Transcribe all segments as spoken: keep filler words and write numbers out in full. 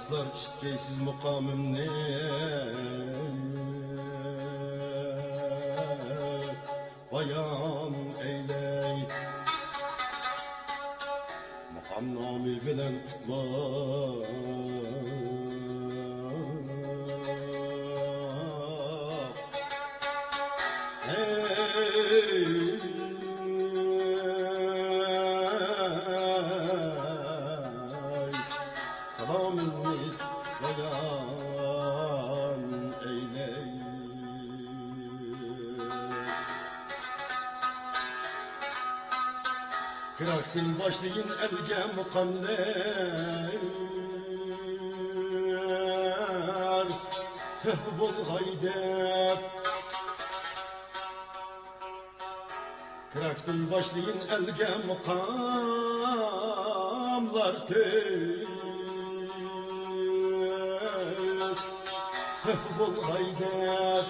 قۇشلار ئىشقىسىز مۇقامىمنى بايان ئەيلەي. مۇقام نامى بىلەن قۇتلۇق. ھەي، سالامىمنى بايان ئەيلەي. كىراكتىن باشلىيىن ئەلگە مۇقاملار، تۆھپە بولغاي دەپ. كىراكتىن باشلىيىن ئەلگە مۇقاملار، تۆھپە بولغاي دەپ.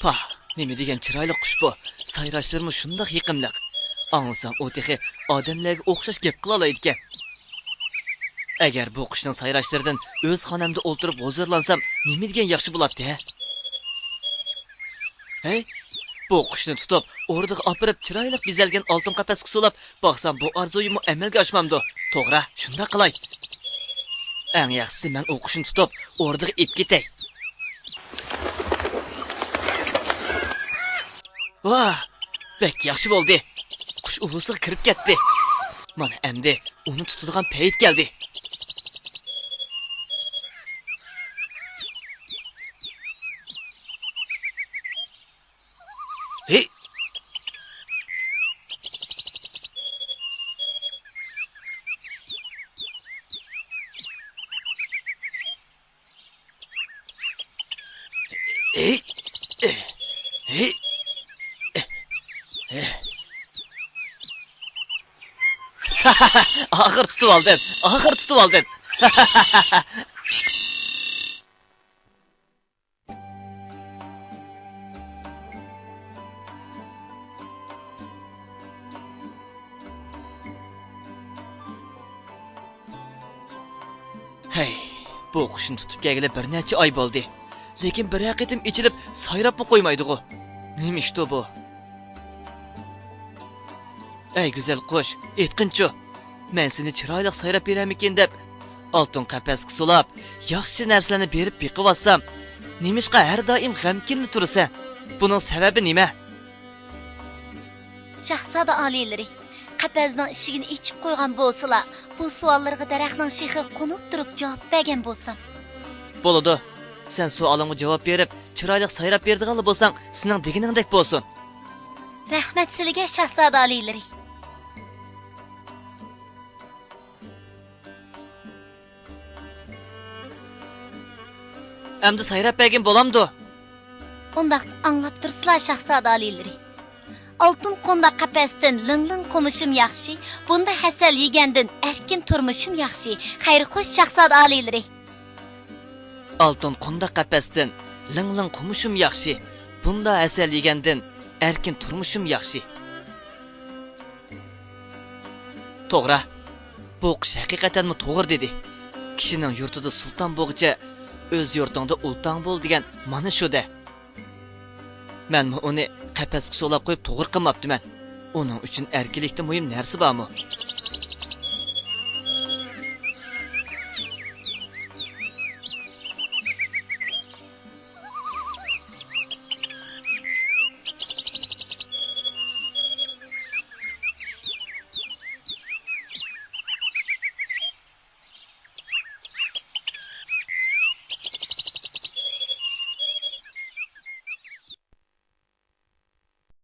پاھ، نېمە دېگەن چىرايلىق قۇش بۇ! سايراشلىرىمۇ شۇنداق يېقىملىق. ئاڭلىسام، ئۇ تېخى ئادەملەرگە ئوخشاش گەپ قىلالايدىكەن. ئەگەر بۇ قۇشنىڭ سايراشلىرىدىن ئۆز خانامدا ئولتۇرۇپ ھۇزۇرلانسام، نېمە دېگەن ياخشى بولاتتى، ھە؟ ھەي، بۇ قۇشنى تۇتۇپ، ئوردىغا ئاپىرىپ، چىرايلىق بېزەلگەن ئالتۇن قەپەسكە سولاپ باقسام، بۇ ئارزۇيۇممۇ ئەمەلگە ئاشمامدۇ؟ توغرا، شۇنداق قىلاي. ئەڭ ياخشىسى، مەن ئۇ قۇشنى تۇتۇپ، ئوردىغا ئېلىپ كېتەي. ۋاھ، بەك ياخشى بولدى. قۇش ئۇۋىسىغا كىرىپ كەتتى. مانا ئەمدى ئۇنى تۇتىدىغان پەيت كەلدى. ھېي! ھېي! ھېي! ئاخىر تۇتۇۋالدىم، ئاخىر تۇتۇۋالدىم. ھەي، بۇ قۇشنى تۇتۇپ كەلگىلى بىر نەچچە ئاي بولدى. لېكىن بىرەر قېتىم ئېچىلىپ سايراپمۇ قويمايدىغۇ. نېمە ئىشتۇ بۇ؟ ئەي گۈزەل قۇش، ئېيتقىنچۇ، مەن سېنى چىرايلىق سايراپ بېرەرمىكىن دەپ، ئالتۇن قەپەسكە سولاپ، ياخشى نەرسىلەرنى بېرىپ بېقىۋاتسام، نېمىشقا ھەر دائىم غەمكىنلا تۇرىسەن؟ بۇنىڭ سەۋەبى نېمە؟ شاھزادە ئالىيلىرى، قەپەسنىڭ ئىشىكىنى ئېچىپ قويغان بولسىلا، بۇ سوئاللىرىغا دەرەخنىڭ شېخىغا قونۇپ تۇرۇپ جاۋاب بەرگەن بولسام. بولىدۇ. سەن سوئالىمغا جاۋاب بېرىپ، چىرايلىق سايراپ بېرىدىغانلا بولساڭ، سېنىڭ دېگىنىڭدەك بولسۇن. رەھمەت سىلىگە، شاھزادە ئالىيلىرى. ئەمدى سايراپ بەرگىن بولامدۇ؟ ئۇنداقتا ئاڭلاپ تۇرسىلا، شاھزادە ئالىيلىرى. ئالتۇن قونداق قەپەستىن لىڭ-لىڭ قومۇشۇم ياخشى، بۇندا ھەسەل يېگەندىن ئەركىن تۇرمۇشۇم ياخشى. خەير خوش، شاھزادە ئالىيلىرى. ئالتۇن قونداق قەپەستىن لىڭ-لىڭ قومۇشۇم ياخشى، بۇندا ھەسەل يېگەندىن ئەركىن تۇرمۇشۇم ياخشى. توغرا، بۇ قۇش ھەقىقەتەنمۇ توغرا دېدى. كىشىنىڭ يۇرتىدا سۇلتان بولغۇچە، ئۆز يۇرتۇڭدا ئۇلتاڭ بول دېگەن مانا شۇ-دە. مەنمۇ ئۇنى قەپەسكە سولاپ قويۇپ توغرا قىلماپتىمەن. ئۇنىڭ ئۈچۈن ئەركىنلىكتىن مۇھىم نەرسە بارمۇ؟